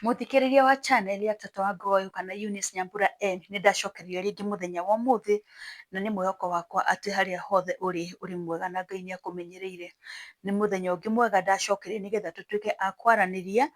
Mũthikĩrĩria wa channel ya Tata wa Ngogoyo kana Eunice Nyambura N, nĩ ndacokereria rĩngĩ mũthenya wa ũmũthĩ, na nĩ mwĩhoko wakwa atĩ harĩa hothe ũrĩ, ũrĩ mwega na Ngai nĩ akũmenyereire. Nĩ mũthenya ũngĩ mwega ndacokereria nĩgetha tũtuĩke a kwaranĩria,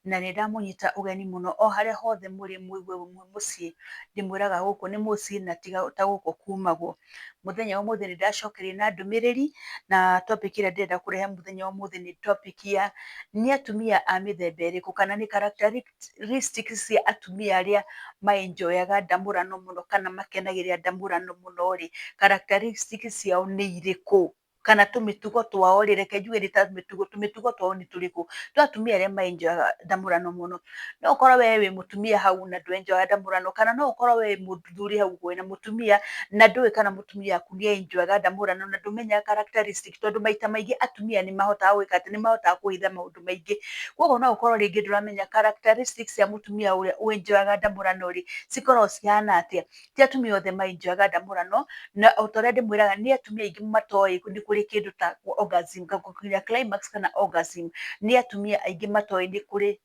na nĩ ndamũnyita ũgeni mũno o harĩa hothe mũrĩ mũigue mwĩ mũciĩ. Ndĩmwĩraga gũkũ nĩ mũciĩ na ti ta gũkũ kumagwo. Mũthenya wa ũmũthĩ nĩ ndacokereria na ndũmĩrĩri, na topic ĩrĩa ndĩrenda kũrehe mũthenya wa ũmũthĩ nĩ topic ya nĩ atumia a mĩthemba ĩrĩkũ, kana nĩ characteristics cia atumia arĩa ma enjoy aga ndamũrano mũno kana makenagĩrĩra ndamũrano mũno rĩ, characteristics ciao nĩ irĩkũ? Kana tũmĩtugo twao rĩ, reke njuge nĩ ta mĩtugo, tũmĩtugo twao nĩ tũrĩkũ? Twa atumia arĩa ma enjoy aga ndamũrano mũno. No ũkorwo we wĩ mũtumia hau na ndũ enjoy aga ndamũrano, kana no ũkorwo we wĩ mũthuri hau wĩna mũtumia na ndũĩ kana mũtumia waku nĩ enjoy aga ndamũrano na ndũmenyaga characteristic, tondũ maita maingĩ atumia nĩ mahotaga gwĩka atĩ, nĩ mahotaga kũhitha maũndũ maingĩ. Koguo no ũkorwo rĩngĩ ndũramenya characteristics cia mũtumia ũrĩa ũ enjoy aga ndamũrano rĩ, cikoragwo cihana atĩa. Ti atumia othe ma enjoy aga ndamũrano, na o ta ũrĩa ndĩmwĩraga, nĩ atumia aingĩ matoĩ nĩ kũrĩ kĩndũ ta orgasm, gũkinya climax kana orgasm. Nĩ atumia aingĩ matoĩ nĩ kũrĩ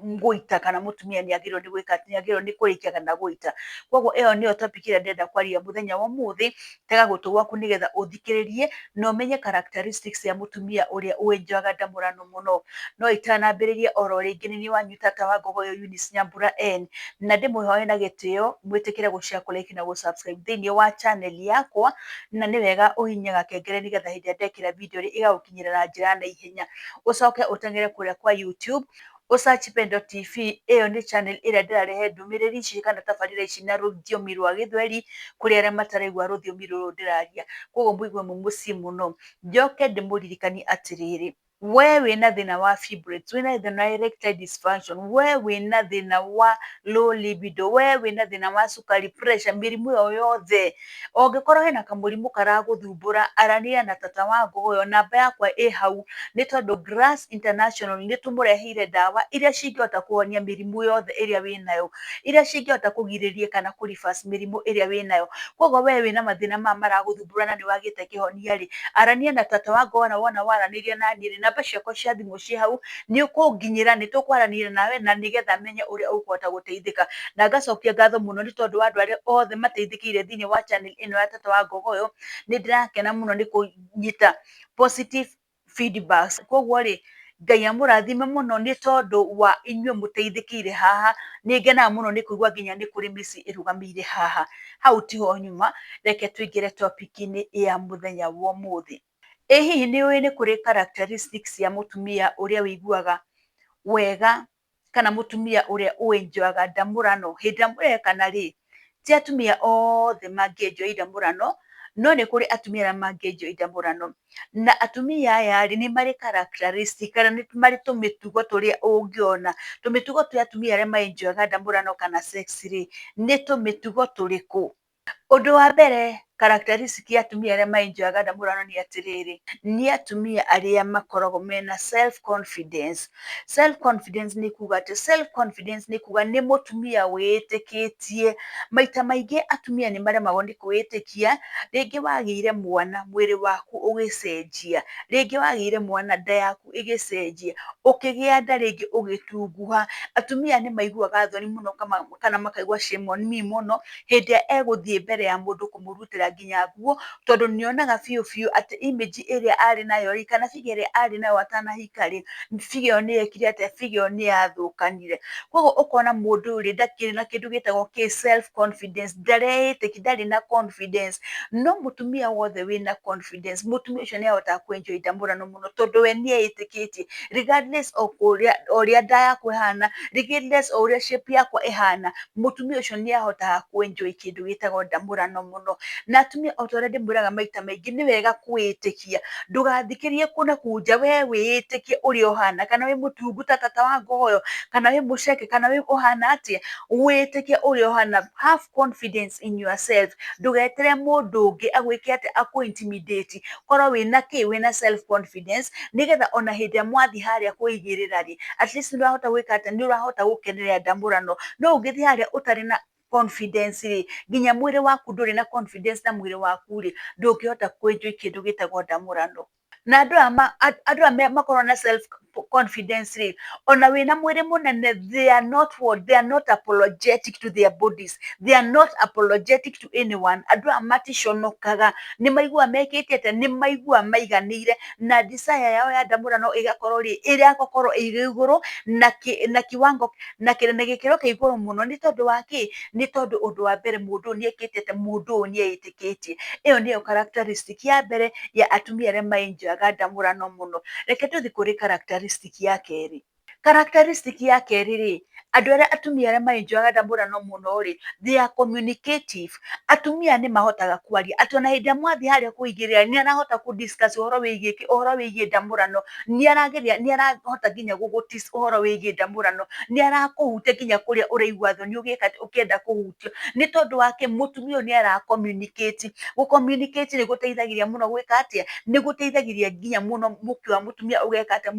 gũita, kana mũtumia nĩ agĩrĩirwo nĩ gwĩka, nĩ agĩrĩirwo nĩ kũrĩkia kana gũita. Koguo ĩyo nĩyo topic ĩrĩa ndĩrenda kwaria mũthenya wa ũmũthĩ. Tega gũtũ gwaku nĩgetha ũthikĩrĩrie na ũmenye characteristics cia mũtumia ũrĩa ũ enjoy aga ndamũrano mũno. No itanambĩrĩria, oro rĩngĩ nĩ niĩ wanyu Tata wa Ngogoyo Eunice Nyambura N, na ndĩmwĩhoe na gĩtĩo mwĩtĩkĩre gũ share, kũ like na gũ subscribe thĩinĩ wa channel yakwa, na nĩ wega ũhihinye gakengere nĩgetha hĩndĩ ĩrĩa ndekĩra video rĩ, ĩgagũkinyĩra na njĩra ya naihenya. Ũcoke ũteng'ere kũrĩa kwa YouTube, ũsearch Pendo TV. Ĩyo nĩ channel ĩrĩa ndĩrarehe ndũmĩrĩri ici kana tabarĩra ici na rũthiomi rwa Gĩthweri kũrĩ arĩa mataraigua rũthiomi rũrũ ndĩraria. Koguo mũigue mwĩ mũciĩ mũno. Njoke ndĩmũririkanie atĩrĩrĩ, we wĩna thĩna wa fibroids, wĩna thĩna wa erectile dysfunction, we wĩna thĩna wa low libido, we wĩna thĩna wa cukari, pressure, mĩrimũ ĩyo yothe, ũngĩkorwo hena kamũrimũ karagũthumbũra, aranĩria na Tata wa Ngogoyo, namba yakwa ĩ hau, nĩ tondũ Grass International nĩ tũmũreheire ndawa iria cingĩhota kũhonia mĩrimũ yothe ĩrĩa wĩnayo, iria cingĩhota kũgirĩrĩria kana kũ reverse mĩrimũ ĩrĩa wĩnayo. Koguo we wĩna mathĩna maya maragũthumbũra na nĩ wagĩte kĩhonia rĩ, arania na Tata wa Ngogoyo, na wona waranĩria naniĩ rĩ, namba ciakwa cia thimũ ciĩ hau, nĩ ũkũnginyĩra, nĩ tũkwaranĩria nawe na nĩgetha menye ũrĩa ũkũhota gũteithĩka. Na ngacokia ngatho mũno nĩ tondũ wa andũ arĩa othe mateithĩkĩire thĩinĩ wa channel ĩno ya Tata wa Ngogoyo. Nĩ ndĩrakena mũno nĩ kũnyita positive feedbacks. Koguo rĩ, Ngai amũrathime mũno nĩ tondũ wa inyuĩ mũteithĩkĩire haha. Nĩ ngenaga mũno nĩ kũigua nginya nĩ kũrĩ mĩciĩ ĩrũgamĩire haha. Hau tiho nyuma, reke tũingĩre topic-inĩ ya mũthenya wa ũmũthĩ. Ĩ hihi nĩ ũĩ nĩ kũrĩ characteristics cia mũtumia ũrĩa wĩiguaga wega kana mũtumia ũrĩa ũ enjoy aga ndamũrano hĩndĩ ĩrĩa mũrekana rĩ? Ti atumia othe mangĩ enjoy ndamũrano, no nĩ kũrĩ atumia arĩa mangĩ enjoy ndamũrano, na atumia aya rĩ, nĩ marĩ characteristic kana nĩ marĩ tũmĩtugo tũrĩa ũngĩona. Tũmĩtugo twa atumia arĩa ma enjoy aga ndamũrano kana sex rĩ, nĩ tũmĩtugo tũrĩkũ? Ũndũ wa mbere, characteristic ya atumia arĩa ma enjoy aga ndamũrano nĩ atĩrĩrĩ, nĩ atumia arĩa makoragwo mena self confidence. Self confidence nĩ kuga atĩ, self confidence nĩ kuga nĩ mũtumia wĩĩtĩkĩtie. Maita maingĩ atumia nĩ maremagwo nĩ kwĩĩtĩkia. Rĩngĩ wagĩire mwana, mwĩrĩ waku ũgĩcenjia, rĩngĩ wagĩire mwana, nda yaku ĩgĩcenjia, ũkĩgĩa nda rĩngĩ ũgĩtunguha. Atumia nĩ maiguaga thoni mũno kana makaigua shame on me mũno hĩndĩ ĩrĩa egũthiĩ mbere ya mũndũ kũmũrutĩra nginya nguo, tondũ nĩ onaga biũ biũ atĩ image ĩrĩa arĩ nayo rĩ, kana figure ĩrĩa arĩ nayo atanahika rĩ, figure ĩyo nĩ yekire atĩa? Figure ĩyo nĩ yathũkanire. Koguo ũkona mũndũ ũyũ rĩ, ndakĩrĩ na kĩndũ gĩtagwo kĩ self confidence, ndareĩtĩkia, ndarĩ na confidence. No mũtumia wothe wĩna confidence, mũtumia ũcio nĩ ahotaga kũ enjoy ndamũrano mũno, tondũ we nĩ eĩtĩkĩtie regardless of ũrĩa nda yakwa ĩhana, regardless o ũrĩa shape yakwa ĩhana, mũtumia ũcio nĩ ahotaga kũ enjoy kĩndũ gĩtagwo ndamũrano mũno. Na atumia, o ta ũrĩa ndĩmwĩraga maita maingĩ, nĩ wega kwĩĩtĩkia. Ndũgathikĩrĩrie kũna kũu nja, we wĩĩtĩkie ũrĩa ũhana, kana wĩ mũtungu ta Tata wa Ngogoyo, kana wĩ mũceke, kana wĩ ũhana atĩa, wĩĩtĩkie ũrĩa ũhana. Have confidence in yourself. Ndũgetere mũndũ ũngĩ agwĩke atĩ akũ intimidate. Korwo wĩna kĩ, wĩna self confidence, nĩgetha ona hĩndĩ ĩrĩa mwathiĩ harĩa kwĩigĩrĩra rĩ, at least nĩ ũrahota gwĩka atĩa? Nĩ ũrahota gũkenerera ndamũrano. No ũngĩthiĩ harĩa ũtarĩ na confidence rĩ, nginya mwĩrĩ waku ndũrĩ na confidence na mwĩrĩ waku rĩ, ndũngĩhota kũ enjoy kĩndũ gĩtagwo ndamũrano. Na andũ aya makoragwo na self confidence rĩ, ona wĩna mwĩrĩ mũnene, they are not what? They are not apologetic to their bodies, they are not apologetic to anyone. Andũ aya maticonokaga, nĩ maiguaga mekĩte atĩa? Nĩ maiguaga maiganĩire, na desire yao ya ndamũrano ĩgakorwo rĩ, ĩgakorwo ĩrĩ igũrũ na kiwango na gĩkĩro kĩa igũrũ mũno. Nĩ tondũ wa kĩ? Nĩ tondũ ũndũ wa mbere, mũndũ ũyũ nĩ ekĩte atĩa? Mũndũ ũyũ nĩ eĩtĩkĩtie. Ĩyo nĩyo characteristic ya mbere ya atumia arĩa ma-enjoy-aga ndamũrano mũno. Reke tũthiĩ kũrĩ characteristic ya kerĩ. Characteristic ya kerĩ rĩ, andũ arĩa, atumia arĩa ma-enjoy-aga ndamũrano mũno rĩ, they are communicative. Atumia nĩ mahotaga kwaria, atĩ ona hĩndĩ ĩrĩa mwathiĩ harĩa kũigĩrĩra, nĩ arahota kũ discuss ũhoro wĩgiĩ kĩ? Ũhoro wĩgiĩ ndamũrano. Nĩ arageria, nĩ arahota nginya gũgũ tease ũhoro wĩgiĩ ndamũrano, nĩ arakũhutia nginya kũrĩa ũraigua thoni ũgĩka atĩ? Ũkĩenda kũhutio. Nĩ tondũ wa kĩ? Mũtumia ũyũ nĩ ara communicate. Gũ communicate nĩ gũteithagĩrĩria mũno gwĩka atĩa? Nĩ gũteithagĩrĩria nginya mũno mũkĩ wa mũtumia ũgeka atĩa?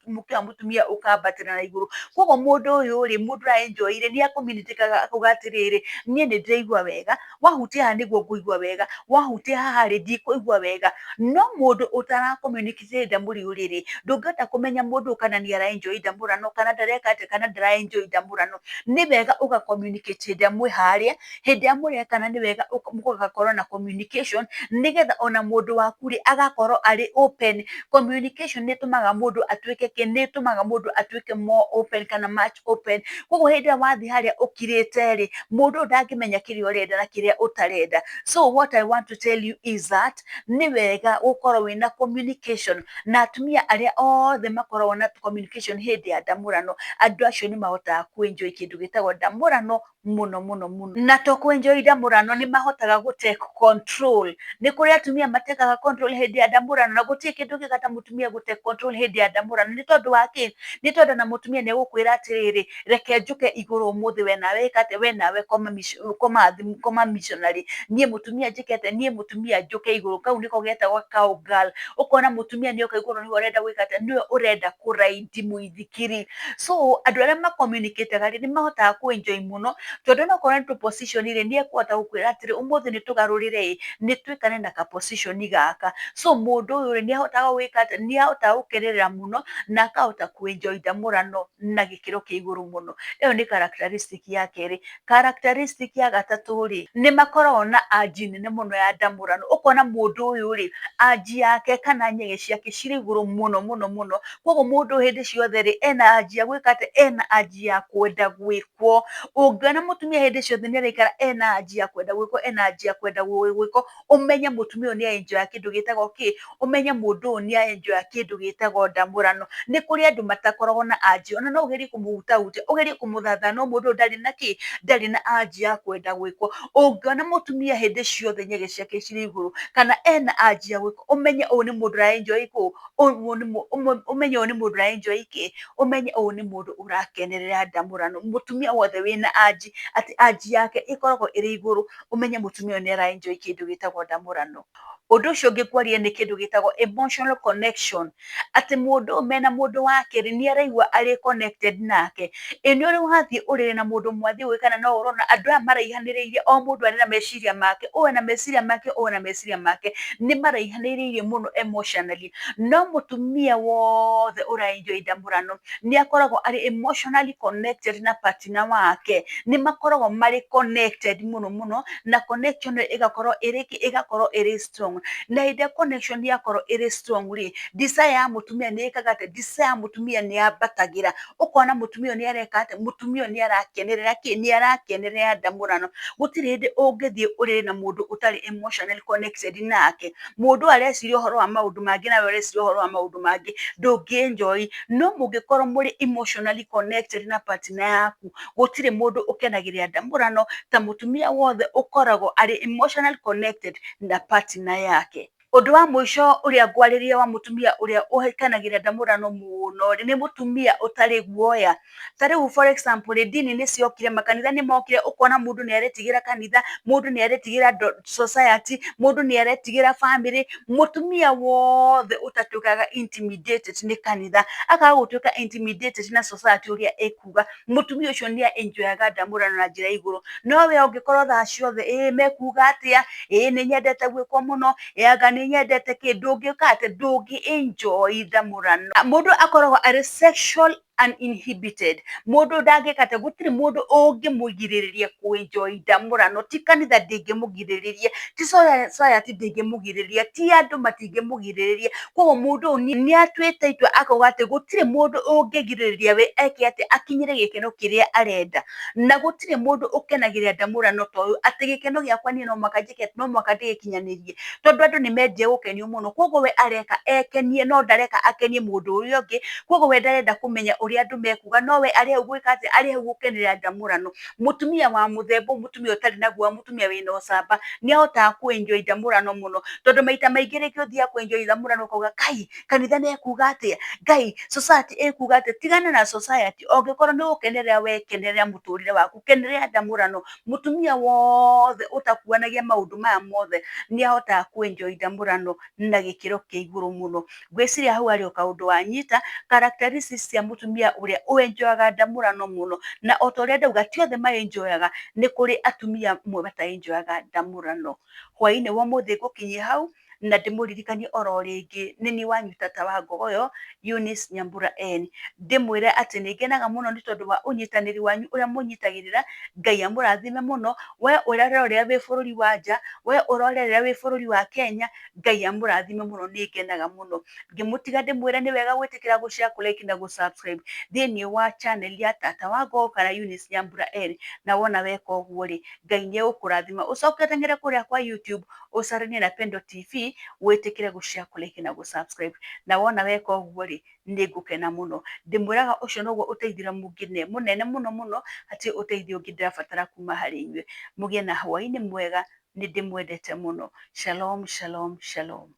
Mũkĩ wa mũtumia ũkambatĩra na igũrũ. Koguo mũndũ ũyũ rĩ, mũndũ ũra enjoy rĩ, nĩ a communicate akauga atĩrĩrĩ, niĩ nĩ ndĩraigua wega, wahutia haha nĩguo ngũigua wega, wahutia haha rĩ, ndikũigua wega. No mũndũ ũtara communicate hĩndĩ ĩrĩa mũrĩ ũrĩrĩ, ndũngĩhota kũmenya mũndũ ũyũ kana nĩ ara enjoy ndamũrano kana ndareka atĩa, kana ndara enjoy ndamũrano. Nĩ wega ũga communicate hĩndĩ ĩrĩa mwĩ harĩa, hĩndĩ ĩrĩa mũrekana, nĩ wega mũgakorwo na communication, nĩgetha ona mũndũ waku rĩ, agakorwo arĩ open. Communication nĩ ĩtũmaga mũndũ atuĩke kĩ? Nĩ ĩtũmaga mũndũ atuĩke more open kana much open. Koguo hĩndĩ ĩrĩa wathiĩ harĩa ũkirĩte rĩ, mũndũ ũyũ ndangĩmenya kĩrĩa ũrenda na kĩrĩa ũtarenda. So what I want to tell you is that nĩ wega gũkorwo wĩna communication na atumia arĩa othe makoragwo na communication hĩndĩ ya ndamũrano, andũ acio nĩ mahotaga kũ enjoy kĩndũ gĩtagwo ndamũrano mũno mũno mũno. Na to kũ enjoy ndamũrano, nĩ mahotaga gũ take control. Nĩ kũrĩ atumia matekaga control hĩndĩ ya ndamũrano, na gũtirĩ kĩndũ kĩega ta mũtumia gũ take control hĩndĩ ya ndamũrano. Nĩ tondũ wa kĩ? Nĩ tondũ na mũtumia nĩ egũkwĩra atĩrĩrĩ, reke njũke igũrũ ũmũthĩ, we nawe ĩka atĩa? We nawe koma thĩ, koma missionary, niĩ mũtumia njĩke atĩa? Niĩ mũtumia njũke igũrũ. Kau nĩko getagwo cowgirl. Ũkona mũtumia nĩoka igũrũ, nĩwe ũrenda gwĩka atĩa? Nĩwe ũrenda kũ ride mũithikiri. So andũ arĩa ma communicate-aga rĩ, nĩ mahotaga kũ enjoy mũno, tondũ onokorwo nĩ tũ position rĩ, nĩ ekũhota gũkwĩra atĩrĩ, ũmũthĩ nĩ tũgarũrĩre ĩ, nĩ twĩkane na ka position gaka. So mũndũ ũyũ rĩ, nĩ ahotaga gwĩka atĩa? Nĩ ahotaga gũkenerera mũno na akahota kũ enjoy ndamũrano na gĩkĩro kĩa igũrũ mũno. Ĩyo nĩ characteristic ya kerĩ. Characteristic ya gatatũ rĩ, nĩ makoragwo na urge nene mũno ya ndamũrano. Ũkona mũndũ ũyũ rĩ, urge yake kana nyege ciake cirĩ igũrũ mũno mũno mũno. Koguo mũndũ hĩndĩ ciothe rĩ, ena urge ya gwĩka atĩa? Ena urge ya kwenda gwĩkwo. Ũngĩona mũtumia hĩndĩ ciothe nĩ araikara ena urge ya kwenda gwĩkwo, ena urge ya kwenda gwĩkwo, ũmenye mũtumia ũyũ nĩ enjoy kĩndũ gĩtagwo kĩ? Ũmenye mũndũ ũyũ nĩ enjoy kĩndũ gĩtagwo ndamũrano. Nĩ kũrĩ andũ matakoragwo na urge, ona no ũgerie kũmũhutahutia, ũgerie kũmũthatha, no mũndũ ũyũ ndarĩ na kĩ? Ndarĩ na urge ya kwenda gwĩkwo. Ũngĩona mũtumia hĩndĩ ciothe nyege ciake cirĩ igũrũ kana ena urge ya gwĩkwo, ũmenye ũyũ nĩ mũndũ ũra enjoy kũ? Ũmenye ũyũ nĩ mũndũ ũra enjoy kĩ? Ũmenye ũyũ nĩ mũndũ ũrakenerera ndamũrano. Mũtumia wothe wĩna urge, atĩ urge yake ĩkoragwo ĩrĩ igũrũ, ũmenye mũtumia ũyũ nĩ ara enjoy kĩndũ gĩtagwo ndamũrano. Ũndũ ũcio ũngĩ kwaria nĩ kĩndũ gĩtagwo emotional connection, atĩ mũndũ ũyũ mena mũndũ wake rĩ, nĩ araigua arĩ connected nake. Ĩ nĩ ũrĩ wathiĩ ũrĩrĩ na mũndũ mwathiĩ gwĩkana, no ũrona andũ aya maraihanĩrĩirie, o mũndũ arĩ na meciria make, ũyũ ena meciria make, ũyũ ena meciria make, nĩ maraihanĩrĩirie mũno emotionally. No mũtumia wothe ũra enjoy ndamũrano nĩ akoragwo arĩ emotionally connected na partner wake, nĩ makoragwo marĩ connected mũno mũno, na connection ĩyo ĩgakorwo ĩrĩ kĩ? Ĩgakorwo ĩrĩ strong. Na hĩndĩ ĩrĩa connection yakorwo ĩrĩ strong rĩ, desire ya mũtumia nĩ ĩkaga atĩa? Desire ya mũtumia nĩ yambatagĩra. Ũkona mũtumia ũyũ nĩ areka atĩa? Mũtumia ũyũ nĩ arakenerera kĩ? Nĩ arakenerera ndamũrano. Gũtirĩ hĩndĩ ũngĩthiĩ ũrĩrĩ na mũndũ ũtarĩ emotionally connected nake. Mũndũ ũyũ areciria ũhoro wa maũndũ mangĩ, nawe ũreciria ũhoro wa maũndũ mangĩ, ndũngĩ enjoy. No mũngĩkorwo mũrĩ emotionally connected na partner yaku, gũtirĩ mũndũ ũkenagĩrĩra ndamũrano ta mũtumia wothe ũkoragwo arĩ emotionally connected na partner yake. Ũndũ wa mũico ũrĩa ngwarĩria wa mũtumia ũrĩa ũkenagĩrĩra ndamũrano mũno rĩ, nĩ mũtumia ũtarĩ guoya. Ta rĩu for example rĩ, ndini nĩ ciokire, makanitha nĩ mokire, ũkona mũndũ nĩ aretigĩra kanitha, mũndũ nĩ aretigĩra society, mũndũ nĩ aretigĩra family. Mũtumia wothe ũtatuĩkaga intimidated nĩ kanitha, akaga gũtuĩka intimidated na society ũrĩa ĩkuga, mũtumia ũcio nĩ enjoyaga ndamũrano na njĩra ya igũrũ. No we ũngĩkorwo thaa ciothe, ĩĩ mekuga atĩa, ĩĩ nĩ nyendete gwĩkwo mũno, ĩ anga nĩ nĩ nyendete kĩ, ndũngĩka atĩ, ndũngĩ enjoy ndamũrano. Mũndũ akoragwo arĩ sexual uninhibited. Mũndũ ndangĩka atĩ, gũtirĩ mũndũ ũngĩmũgirĩrĩria kũ enjoy ndamũrano. Ti kanitha ndĩngĩmũgirĩrĩria, ti society ndĩngĩmũgirĩrĩria, ti andũ matingĩmũgirĩrĩria. Koguo mũndũ ũyũ nĩ atuĩte itua akauga atĩ gũtirĩ mũndũ ũngĩgirĩrĩria we eke atĩ, akinyĩre gĩkeno kĩrĩa arenda. Na gũtirĩ mũndũ ũkenagĩrĩra ndamũrano ta ũyũ, atĩ gĩkeno gĩakwa niĩ no mũhaka njĩke, no mũhaka ndĩgĩkinyanĩrie. Tondũ andũ nĩ mendire gũkenio mũno, koguo we areka ekenie no ndareka akenie mũndũ ũrĩa ũngĩ. Koguo we ndarenda kũmenya ũrĩa andũ mekuga, no we arĩ hau gwĩka atĩa, arĩ hau gũkenerera ndamũrano. Mũtumia wa mũthemba ũyũ, mũtumia ũtarĩ na guoya, mũtumia wĩna ũcamba, nĩ ahotaga kũ enjoy ndamũrano mũno. Tondũ maita maingĩ rĩngĩ ũthiaga kũ enjoy ndamũrano ũkauga kai kanitha nĩ ekuga atĩa, ngai society ĩkuga atĩa. Tigana na society, ũngĩkorwo nĩ gũkenerera we kenerera mũtũrĩre waku, kenerera ndamũrano. Mũtumia wothe ũtakuanagia maũndũ maya mothe nĩ ahotaga kũ enjoy ndamũrano na gĩkĩro kĩa igũrũ mũno. Ngwĩciria hau harĩ o kaũndũ wanyita, characteristics cia mũtumia ũrĩa ũ enjoyaga ndamũrano mũno. Na ota ũrĩa ndauga, ti othe ma enjoyaga, nĩ kũrĩ atumia amwe mata enjoyaga ndamũrano. Hwaĩ-inĩ wa ũmũthĩ ngũkinyia hau, na ndĩmũririkanie oro rĩngĩ nĩ niĩ wanyu tata wa Ngogoyo, Eunice Nyambura N. Ndĩmwĩre atĩ nĩ ngenaga mũno nĩ tondũ wa ũnyitanĩri wanyu ũrĩa mũnyitagĩrĩra. Ngai amũrathime mũno. We ũrĩa ũrerorera wĩ bũrũri wa nja, we ũrorerera wĩ bũrũri wa Kenya, Ngai amũrathime mũno, nĩ ngenaga mũno. Ngĩmũtiga ndĩmwĩre nĩ wega gwĩtĩkĩra gũ share, kũ like na gũ subscribe thĩiniĩ wa channel ya tata wa Ngogoyo kana Eunice Nyambura N. Na wona weka ũguo rĩ, Ngai nĩ egũkũrathima. Ũcoke ũteng'ere kũrĩa kwa YouTube, ũcaranie na Pendo TV, wĩtĩkĩre gũ share, kũ like na gũ subscribe. Na wona weka ũguo rĩ, nĩ ngũkena mũno. Ndĩmwĩraga ũcio noguo ũteithio mũnene mũno mũno, hatirĩ ũteithio ũngĩ ndĩrabatara kuma harĩ inyuĩ. Mũgĩe na hwaĩ-inĩ mwega, nĩ ndĩmwendete mũno. Shalom, shalom, shalom.